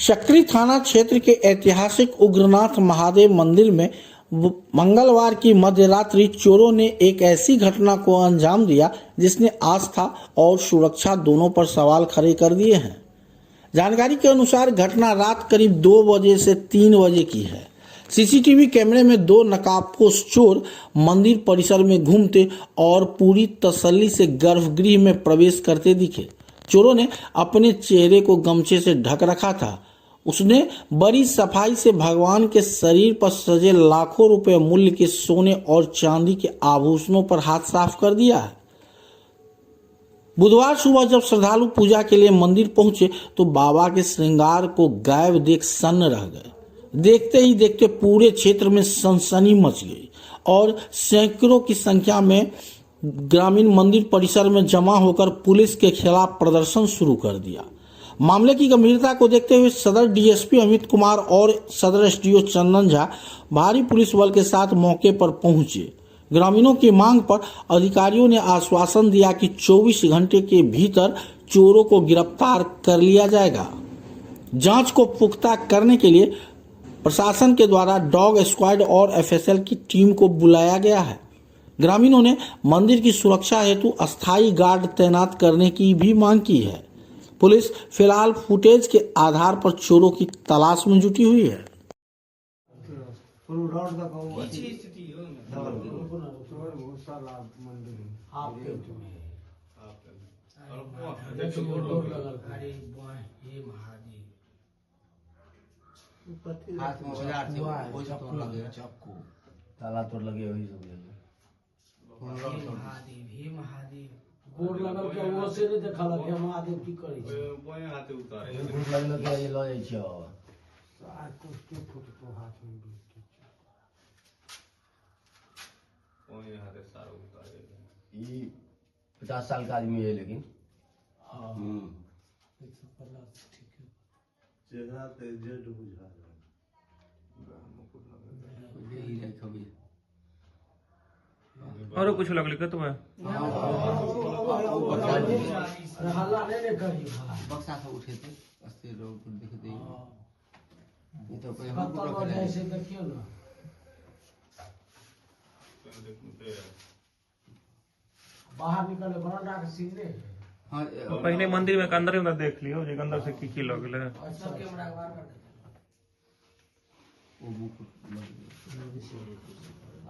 सकरी थाना क्षेत्र के ऐतिहासिक उग्रनाथ महादेव मंदिर में मंगलवार की मध्य रात्रि चोरों ने एक ऐसी घटना को अंजाम दिया जिसने आस्था और सुरक्षा दोनों पर सवाल खड़े कर दिए हैं। जानकारी के अनुसार घटना रात करीब 2 बजे से 3 बजे की है। सीसीटीवी कैमरे में 2 नकाबपोश चोर मंदिर परिसर में घूमते और पूरी तसल्ली से गर्भगृह में प्रवेश करते दिखे। चोरों ने अपने चेहरे को गमछे से ढक रखा था। उसने बड़ी सफाई से भगवान के शरीर पर सजे लाखों रुपए मूल्य के सोने और चांदी के आभूषणों पर हाथ साफ कर दिया है। बुधवार सुबह जब श्रद्धालु पूजा के लिए मंदिर पहुंचे तो बाबा के श्रृंगार को गायब देख सन्न रह गए। देखते ही देखते पूरे क्षेत्र में सनसनी मच गई और सैकड़ों की संख्या में ग्रामीण मंदिर परिसर में जमा होकर पुलिस के खिलाफ प्रदर्शन शुरू कर दिया। मामले की गंभीरता को देखते हुए सदर डीएसपी अमित कुमार और सदर एसडीओ चंदन झा भारी पुलिस बल के साथ मौके पर पहुंचे। ग्रामीणों की मांग पर अधिकारियों ने आश्वासन दिया कि 24 घंटे के भीतर चोरों को गिरफ्तार कर लिया जाएगा। जांच को पुख्ता करने के लिए प्रशासन के द्वारा डॉग स्क्वाड और एफएसएल की टीम को बुलाया गया है। ग्रामीणों ने मंदिर की सुरक्षा हेतु अस्थायी गार्ड तैनात करने की भी मांग की है। पुलिस फिलहाल फुटेज के आधार पर चोरों की तलाश में जुटी हुई है। हाथ में औजार छै, ओहि से तोड़ लगे, चक्कू ताला तोड़ लगे वही सब लगे। महादेव हे महादेव गोर लगल के वो से नहीं देखलक के महादेव की करै छै। बायाँ हाथे उतारे। गोर लगल के लऽ जाइ छियै बाबा। बायाँ हाथे सारा उतारे। ई 50 साल का आदमी है लेकिन हाँ, 150 ठीक है। चेहरा तऽ एजेड बुझा रहल। यही रहै खबी। औरो कुछ लगलै कतबा? हल्ला नहीं ने करी भाई। बक्सा सब उठेतै, अस्थिर रोग देखतै। ई तऽ पहिले कतऽ लऽ जाइ छै देखियौ ने। बाहर निकले बरंडा के सीन नहीं है। हँ। पहिने मंदिर में अंदर अंदर देख लियौ जे अंदर से की की लऽ गेलै। सब कैमरा के बाहर कर देते। ओ मुकुट लऽ गेलै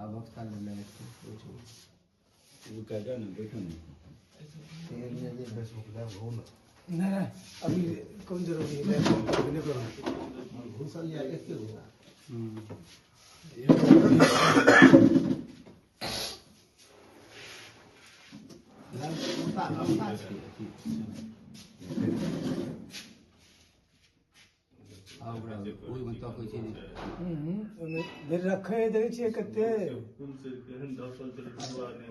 आ बक्सा लऽ लै छै। नहीं, अभी कौन जरूरी है, नहीं करो। घुसल या एके गो। लड़का लड़का छै अथी। आ ओकरा ओहिमे तकै छै जे ओहिमे रखै देखै छियै कते। कोन से केहन धसल छै, टुकड़ा नहि।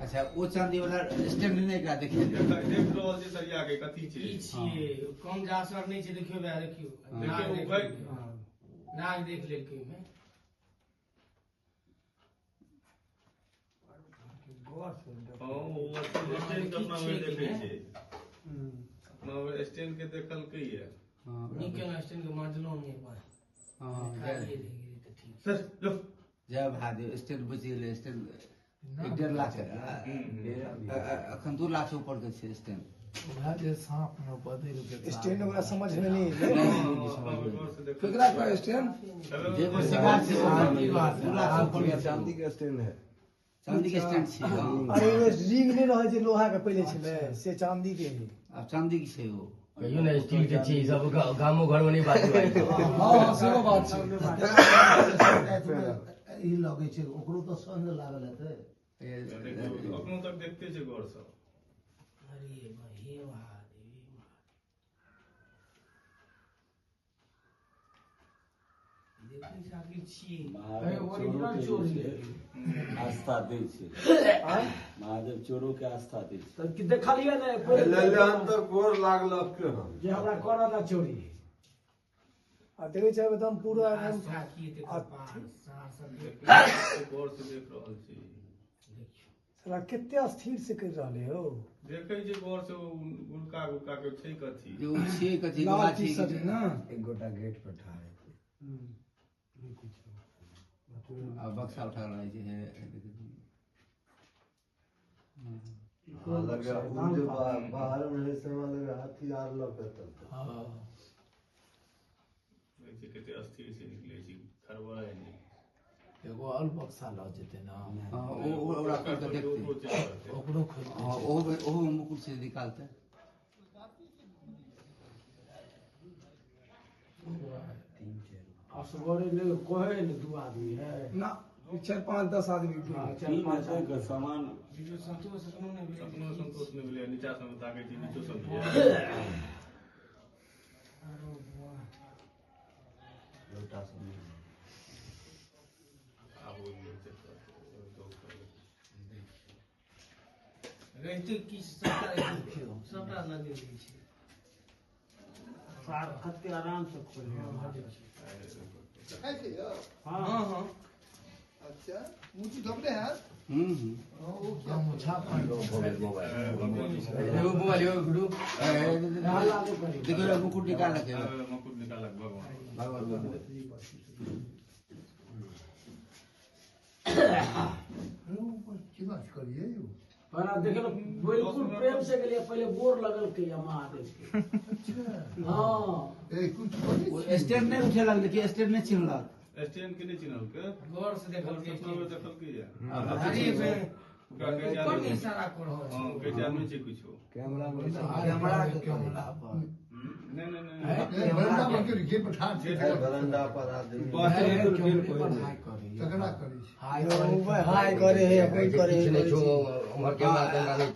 अच्छा, ओ चांदी वाला स्टैंड नहि एकरा देखे। देख रहल छै सरिया के कथी छै। की छियै, कम जासर नहि छै। देखियौ भैया, देखियौ। देखियौ, नाग देख भाई। लेलकै। नाग देख लेलकै ओहिमे। हँ, ओ स्टैंड के अपना मे देखै छै, अपना मे स्टैंड के देखलकै ये। नीक केना स्टैंड के मांजलहुँ नहि बा। हँ। खालिए रहि गेलै तऽ ठीक। सर लो। जय महादेव, स्टैंड बचि गेलै। स्टैंड 1.5 लाख, एखन 2 लाख से ऊपर के छै स्टैंड। स्टैंड ओकरा समझ में नहीं एलै। केकरा कहै स्टैंड? जे पर शिकार छै, 2 लाख से ऊपर के छै। चांदी के स्टैंड है। चांदी के स्टैंड छै, हँ। अरे ओहिमे रिंग नहि रहै छै लोहा के, पहिले छलै से चांदी के ही। आब चांदी के छै ओ। कहियो ने स्टील के चीज सब गामो घर में नहीं बात। हँ, सेहो बात छै। ई लगै छै ओकरो तऽ संग लागल हेतै। अखनो तक देखते छै गौर से। अरे हे महादेव, हे महादेव। देखै छै आखिर छियै। ओरिजिनल चोर छै। आस्था दै छै महादेव, चोरो के आस्था दै छै। तऽ की देखलियै ने कोइ तऽ गोर लागलक केहन जे हमरा करऽ ना चोरी। आ देखै छै एकदम पूरा एकदम। आस्था की एते कपार सार सब देख। गौर से देख रहल छी। देखियौ। साला कते स्थिर से कर रहले हो। देखै छै गौर से गुलका गुलका के छै कथी जे ओ छियै कथी गोला लाल छै चीज सब है ना। एक गोटा गेट पर ठाढ़ है। आ बक्सा उठा रहल छै। हे, हे, देखियौ। हाँ, लगे उ जे बाहर में है से हमरा लगे हथियार लऽ के चलतै। देखै छै कते अस्थिर से निकलै छै, खड़बड़ाइ नहि। एगो और बक्सा लऽ जेतै ना। हँ, ओ ओकरा खोलि कऽ देखतै। ओकरो चेक करतै। ओकरो खोलि हँ, ओहो मुकुट से निकालतै। असगरे नहि कहै ने दू आदमी है ना, 4 5 10 आदमी के। चारि पाँच आदमी। सामान अपनो संतोष नहि भेलै, नीचा सब ताकै छै, नीचो सब लोटा सब नहि। आब ओ चेक करतै। रहिते की सबटा देखियौ सबटा लगेने छै। सार कते आराम से खोले। हाँ हाँ अच्छा मुची दबने है। हूँ हूँ। गमछा मोबाइल एगो मोबाइल एगो गुरु देखियौ मुकुट निकालक है। मुकुट निकालक भगवान। भगवान भगवान। करिए यौ। पहला देखल बिल्कुल प्रेम से गेलिए, पहले बोर लगल के महादेव के। हाँ ए कुछ करै ओ छी। स्टैंड नहि उठेलक, देखियौ स्टैंड नहि चिन्हलक। स्टैंड के नहि चिन्हलकै, गौर से देखल के सपना मे देखलकै या अरे बे ओकरा कहै छै कोन आदमी। इशारा कर रहल हँ, छै? कहै छै आदमी छै कुछो। कैमरा में कैमरा के कैमरा पर नहि नहि नहि ए बरंडा पर के गेट पर ठाढ़ छै। बरंडा पर आदमी बस कैमरे पर हाय करे तकरा करै छै। हाय करे हाय करे है, कोई करे किछु है। नहि छौ उम्हर कैमरा तेमरा नहि।